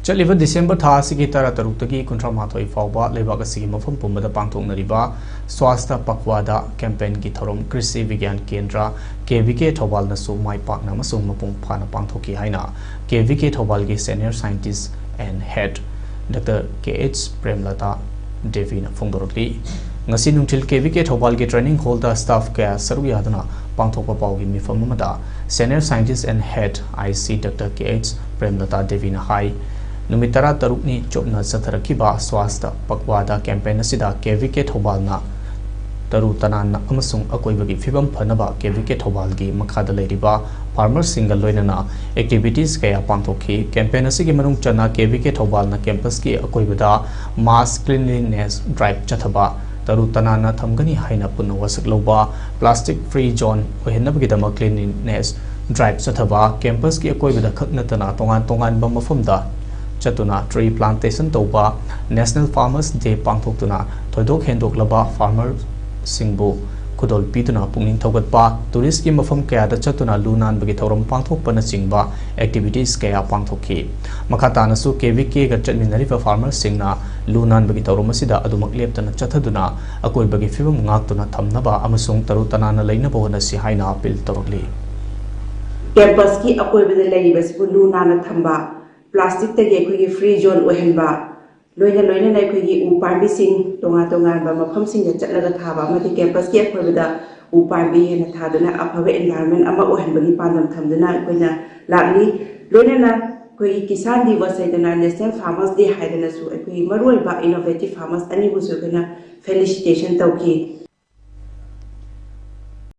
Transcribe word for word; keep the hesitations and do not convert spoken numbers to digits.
ꯆꯠꯂꯤꯕ ꯗꯤꯁꯦꯝꯕꯔ ꯊꯥ ꯑꯁꯤꯒꯤ ꯇꯔꯥ ꯇꯔꯨꯛꯇꯒꯤ ꯀꯨꯟꯊ꯭ꯔꯥ ꯃꯥꯊꯣꯏ ꯐꯥꯎꯕ ꯂꯩꯕꯥꯛ ꯑꯁꯤꯒꯤ ꯃꯐꯝ ꯄꯨꯝꯕꯗ ꯄꯥꯡꯊꯣꯛꯅꯔꯤꯕ ꯁ꯭ꯋꯥꯁꯊ ꯄꯛꯋꯥꯗꯥ ꯀꯦꯝꯄꯦꯟꯒꯤ ꯊꯧꯔꯝ ꯀ꯭ꯔꯤꯁꯤ ꯕꯤꯒ꯭ꯌꯥꯟ ꯀꯦꯟꯗ꯭ꯔ, ꯀꯦ ꯚꯤ ꯀꯦ ꯊꯧꯕꯥꯜꯅꯁꯨ ꯃꯥꯏ ꯄꯥꯛꯅ ꯑꯃꯁꯨꯡ ꯃꯄꯨꯡ ꯐꯥꯅ ꯄꯥꯡꯊꯣꯛꯈꯤ ꯍꯥꯏꯅ ꯀꯦ ꯚꯤ ꯀꯦ ꯊꯧꯕꯥꯜꯒꯤ Senior Scientist and Head Doctor K H Premlata ꯗꯦꯕꯤꯅ ꯐꯣꯡꯗꯣꯔꯛꯂꯤ꯫ ꯉꯁꯤ ꯅꯨꯡꯊꯤꯜ ꯀꯦ ꯚꯤ ꯀꯦ ꯊꯧꯕꯥꯜꯒꯤ training hall ꯗ staff ꯀꯌꯥ ꯁꯔꯨꯛ ꯌꯥꯗꯨꯅ ꯄꯥꯡꯊꯣꯛꯄ ꯄꯥꯎꯒꯤ ꯃꯤꯐꯝ ꯑꯃꯗ Senior Scientist and Head I C Doctor K H Premlata ꯗꯦꯕꯤꯅ ꯍꯥꯏ, ꯅꯨꯃꯤꯠ ꯇꯔꯥ ꯇꯔꯨꯛꯅꯤ ꯆꯨꯞꯅ ꯆꯠꯊꯔꯛꯈꯤꯕ ꯁ꯭ꯋꯥꯁꯊ ꯄꯛꯋꯥꯗꯥ ꯀꯦꯝꯄꯦꯟ ꯑꯁꯤꯗ ꯀꯦ ꯚꯤ ꯀꯦ ꯊꯧꯕꯥꯜꯅ ꯇꯔꯨ ꯇꯅꯥꯟꯅ ꯑꯃꯁꯨꯡ ꯑꯀꯣꯏꯕꯒꯤ ꯐꯤꯕꯝ ꯐꯅꯕ ꯀꯦ ꯚꯤ ꯀꯦ ꯊꯧꯕꯥꯜꯒꯤ ꯃꯈꯥꯗ ꯂꯩꯔꯤꯕ farmer ꯁꯤꯡꯒ ꯂꯣꯏꯅꯅ activities ꯀꯌꯥ ꯄꯥꯡꯊꯣꯛꯈꯤ꯫ ꯀꯦꯝꯄꯦꯟ ꯑꯁꯤꯒꯤ ꯃꯅꯨꯡ ꯆꯟꯅ ꯀꯦ ꯚꯤ ꯀꯦ ꯊꯧꯕꯥꯜꯅ campus ꯀꯤ ꯑꯀꯣꯏꯕꯗ mass cleanliness drive ꯆꯠꯊꯕ, ꯇꯔꯨ ꯇꯅꯥꯟꯅ ꯊꯝꯒꯅꯤ ꯍꯥꯏꯅ ꯄꯨꯟꯅ ꯋꯥꯁꯛ ꯂꯧꯕ, plastic free zone ꯑꯣꯏꯍꯟꯅꯕꯒꯤꯗꯃꯛ cleanliness drive ꯆꯠꯊꯕ, campus ꯀꯤ ꯑꯀꯣꯏꯕꯗ ꯈꯛ ꯅꯠꯇꯅ ꯇꯣꯉꯥꯟ ꯇꯣꯉꯥꯟꯕ ꯃꯐꯝꯗ ꯆꯠꯇꯨꯅ tree plantation ꯇꯧꯕ, National Farmers Day ꯄꯥꯡꯊꯣꯛꯇꯨꯅ ꯊꯣꯏꯗꯣꯛ ꯍꯦꯟꯗꯣꯛꯂꯕ farmer ꯁꯤꯡꯕꯨ ꯈꯨꯗꯣꯜ ꯄꯤꯗꯨꯅ ꯄꯨꯛꯅꯤꯡ ꯊꯧꯒꯠꯄ, tourist ꯀꯤ ꯃꯐꯝ ꯀꯌꯥꯗ ꯆꯠꯇꯨꯅ ꯂꯨ ꯅꯥꯟꯕꯒꯤ ꯊꯧꯔꯝ ꯄꯥꯡꯊꯣꯛꯄꯅꯆꯤꯡꯕ activities ꯀꯌꯥ ꯄꯥꯡꯊꯣꯛꯈꯤ꯫ ꯃꯈꯥ ꯇꯥꯅꯁꯨ ꯀꯦ ꯚꯤ ꯀꯦꯒ ꯆꯠꯃꯤꯟꯅꯔꯤꯕ farmer ꯁꯤꯡꯅ ꯂꯨ ꯅꯥꯟꯕꯒꯤ ꯊꯧꯔꯝ ꯑꯁꯤꯗ ꯑꯗꯨꯃꯛ ꯂꯦꯞꯇꯅ ꯆꯠꯊꯗꯨꯅ ꯑꯀꯣꯏꯕꯒꯤ ꯐꯤꯕꯝ ꯉꯥꯛꯇꯨꯅ ꯊꯝꯅꯕ ꯑꯃꯁꯨꯡ ꯇꯔꯨ ꯇꯅꯥꯟꯅ ꯂꯩꯅꯕ ꯍꯣꯠꯅꯁꯤ ꯍꯥꯏꯅ appeal ꯇꯧꯔꯛꯂꯤ꯫ Campus ꯀꯤ ꯑꯀꯣꯏꯕꯗ ꯂꯩꯔꯤꯕꯁꯤꯕꯨ ꯂꯨ ꯅꯥꯟꯅ ꯊꯝꯕ, plastic ꯇꯒꯤ ꯑꯩꯈꯣꯏꯒꯤ free zone ꯑꯣꯏꯍꯟꯕ, ꯂꯣꯏꯅ ꯂꯣꯏꯅꯅ ꯑꯩꯈꯣꯏꯒꯤ ꯎ ꯄꯥꯝꯕꯤꯁꯤꯡ ꯇꯣꯉꯥꯟ ꯇꯣꯉꯥꯟꯕ ꯃꯐꯝꯁꯤꯡꯗ ꯆꯠꯂꯒ ꯊꯥꯕ ꯑꯃꯗꯤ campus ꯀꯤ ꯑꯀꯣꯏꯕꯗ ꯎ ꯄꯥꯝꯕꯤ ꯍꯦꯟꯅ ꯊꯥꯗꯨꯅ ꯑꯐꯕ environment ꯑꯃ ꯑꯣꯏꯍꯟꯕꯒꯤ ꯄꯥꯟꯗꯝ ꯊꯝꯗꯨꯅ ꯑꯩꯈꯣꯏꯅ ꯂꯥꯛꯂꯤ꯫ ꯂꯣꯏꯅꯅ ꯑꯩꯈꯣꯏꯒꯤ Kisan Diwas ꯍꯥꯏꯗꯅ National Farmers Day ꯍꯥꯏꯗꯅꯁꯨ ꯑꯩꯈꯣꯏꯒꯤ ꯃꯔꯨꯑꯣꯏꯕ innovative farmers ꯑꯅꯤꯕꯨꯁꯨ ꯑꯩꯈꯣꯏꯅ felicitation ꯇꯧꯈꯤ꯫